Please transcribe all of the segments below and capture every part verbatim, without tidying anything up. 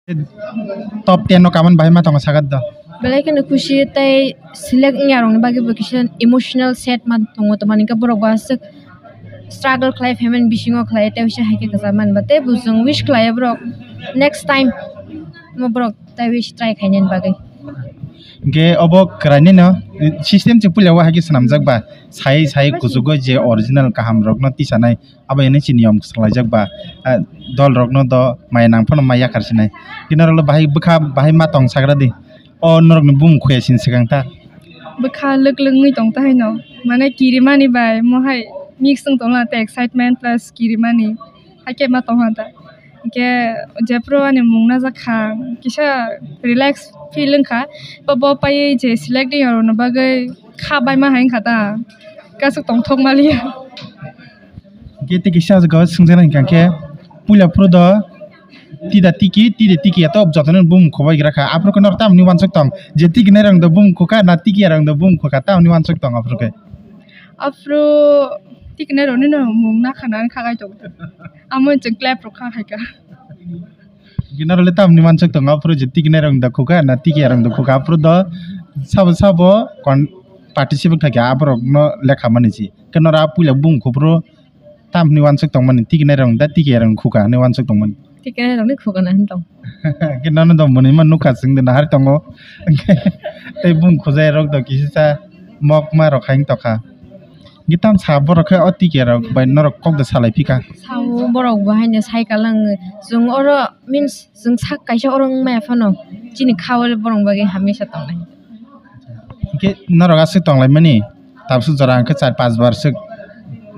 Top ten no kaman bahai ma tongo sagat da. Belai kheno khusi tei select wngya rokni bagwi bo kisa emotional sad ma tongo, tamani hwnkhe borok bo aswk struggle khlai phaimani bisingo khlai tei waisa hai khe kwcham mani ba tei bo chwng wish khlai borok next time mo borok tei wish try khainani bagwi. Hwnkhe obo kwraini no system se puila o hai khe swnamjak ba sai sai kuchugo je original kaham rokno tisanai. Abo hwnwi chini yom swlaijak ba, ah, dol rokno do maya nang phano maya yakhar sinai. Kinaro lo bahai bwkha bahai ma tong sagra di. O norokni bumung khuya sini swkang ta. Bwkha lwk lwk wngwi tong ta haino. Mane kirimani bai mo hai mix wng tong la tei excitement plus kirimani. Hakhe ma tong ha ta. Hwnkhe jephru ani mung najak kha kisa relax feel wngkha. Bo bo paiwi je select wngya rokni bagwi kha baima hai wngkha ta. Kasuk tongthok maliya. Hwnkhe tei kisa o jaga o swngjaknai hwnkha khe, puila phuru do tida tiki, tida tiki ya to jotono bumung khobai gra kha. Aphuru khe norok tamni uansuk tong, je tiki nai rang do bumung khukha, na tiki ya rang do bumung khukha, tamni uansuk tong aphuru khe. Aphuru tiki nai rokni no mung nakha nani khagai tong. Amo chwng clap rok kha hai kha. Gina role tamni mansuk tongo, aphuru je tiki nai rang da khuka, na tiki ya rang da khuka, aphuru do sabo sabo kon participate khaikha, aborok no lekha mani si. Khe nora puila bung khubru tamni wansuk tongmani, tiki nai rang da tiki ya rang khuka hinwi wansuk tongmani. Tiki nai rang ni khuka na hin tong. Khe nono do mwnwi ma nukha chwng de nahar tongo. Tei bung khujai rok do kisisa mok ma rok hai tokha. Gitam sa borok khe o tiki ya rok bai norok kok da salai phika. Sao borok bo haino sai kalang chwng oro means Chwng sak kaisa oro wng maya phano chini kha o borok bagwi hamya sa tongnai. Hwnkhe norok aswk tonglaimani tabswk jora hwnkhe char panch bar swk,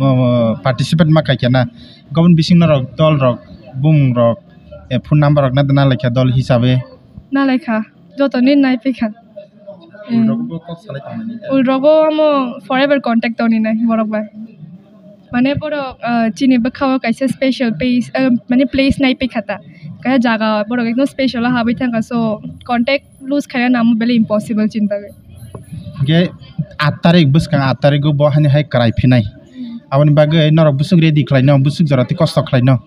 o, participate ma khaikha na. Goboni bising norok dol rok, bumung rok, eh, phone number rok na nalaikha dol hisabe. Nalaikha, jotoni naiphikha. Ulrogo bo kok salai tongmani. Ulrogo amo forever contact tongni nai borok bai. Mane borok, ah, chini bwkhao kaisa special place, ah, mane place naiphikha ta. Kaisa jaga borok ekdom special o habwi thangkha, so contact lose khaina namo belai impossible chini bagwi. Hwnkhe aat tarik bwskang aat tarik o bo hani hai kwrai phinai. Aboni bagwi norok bwswk ready khlaino, bwswk jora tei kosto khlaino.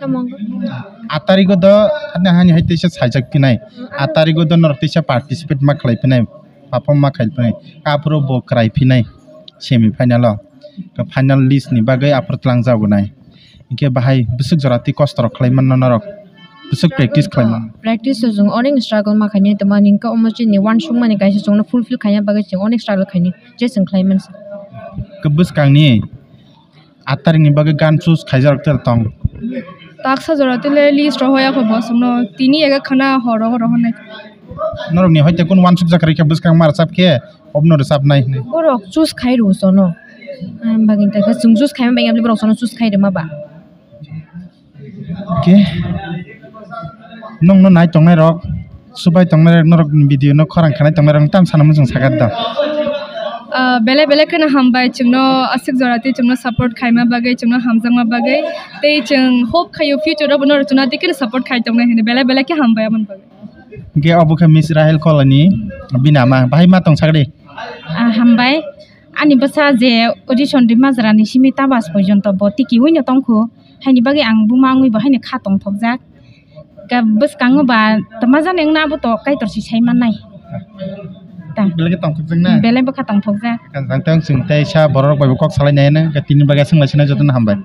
Tamo wngkha? Aat tarigo do hani hani hai teisa saijak phinai. Aat tarigo do norok teisa participate ma khlai phinai, perform ma khlai phinai. Aphuru bo kwrai phinai semi final o. Final list ni bagwi aphuru twlang jago nai. Hinkhe bahai bwswk jora tei kosto rok khlai manno norok. Bwswk practice khlai man. Practice o chwng onek struggle ma khainai tongmani hinkhe omo chini uansukmani kaisa chwngno fulfill khaina bagwi chwng onek struggle khainai. Je chwng khlai mansa. Khe bwskangni Aat tarikni bagwi gan choose khaijarok tei tong. Taksa jora tei le list rok hoya kho bo chwngno tini ega khana horo horo hwnwi. Norokni hoite kunu uansukjak rwkhe bwskang ma rwchap khe obno rwchapnai hwnwi. Borok choose khai rw sono. Ang bagwi ta khe chwng choose khaima bagwi borok sono choose khai rwma ba. Khe nongno nai tongnai rok, subai tongnai rok, norok video no khorang khanai tongnai rok tam sana muchung sagat da. Ah, belai belai kheno hambai chwngno aswk jora tei chwngno support khaima bagwi, chwngno hamjakma bagwi. Tei chwng hope khaio future o bo norok chwngno tei kheno support khai tongnai hwnwi belai belai khe hambai aboni bagwi. Hwnkhe obo khe Miss Rahel Kolani bini ama, bahai ma tong sagri? Ah, hambai. Ani bwsa je audition ri majra ni simi tabas porjonto bo tiki ui no tongkhu. Haini bagwi ang buma wngwi bo haino kha tongthokjak. Ga bwskango ba twma jani wngna abo to Kaitor si sai mannai. Ta. Belai khe tongthokjak na? Belai bwkha tongthokjak. Kanjang tei chwng tei sa borok bai bo kok salai nai na, ga tini bagwi swng lai sina jotono hambai.